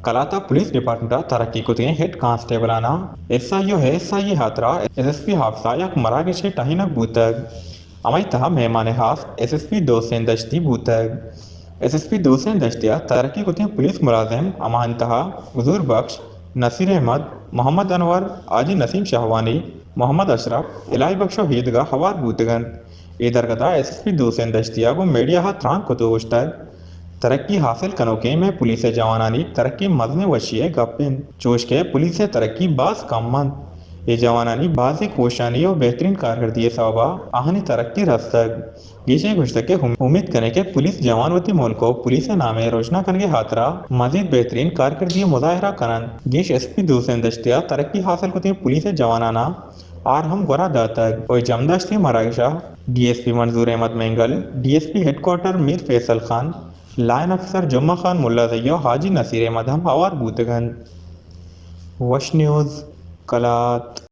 کلات ءَ police department ءَ ترقی کتگیں ہیڈ کانسٹیبلاناں ایس آئی او ءِ ایس آئی ءِ ہاترا ایس ایس پی ہافس ءَ یک مراگش ءِ ٹہینگ بوتگ۔ ہمائی تہا مہمان ہاس ایس ایس پی دوسین دشتی بوتگ۔ ایس ایس پی دوسین دشتی ءَ ترقی کتگیں پولیس ملازم ہماہانی تہا حضور بخش، نصیر احمد، محمد انور، حاجی نسیم شاہوانی، محمد اشرف، الہی بخش ءُ ایدگہ ہوار بوتگ انت۔ اے درگت ءَ ایس ایس پی دوسین دشتی ءَ گوں میڈیا ءَ تران کت ءُ گوشتگ، ترقی حاصل کنوکیں مئے پولیس ءِ جوانانی ترقی مزنیں وشی ءِ گپ انت، چوشکہ پولیس ءِ ترقی باز کم انت۔ اے جوانانی بازیں کوشانی ءُ بہترین کارکردگی ءِ سوب ءَ آہانی ترقی رستگ۔ گیش ءَ گوشتگ کہ ہم-، امیت کنیں کہ پولیس جوان وتی ملک ءُ پولیس ءِ نام ءِ روشنا کنگ ءِ ہاترا مزید بہترین کارکردگی ءِ مظاہرہ کن انت۔ گیش ایس پی دوسین دشتی ءَ ترقی حاصل کتگیں پولیس ءِ جواناناں ہار ہم گورا داتگ ءُ اے جمداشتی مراگش ءَ D S P Manzoor Ahmed Mengal, D S P headquarter Mir Faisal Khan, line officer Juma Khan ملازئی ءُ حاجی نصیر احمد ہم ہوار بوتگ انت۔ وش نیوز، کلات۔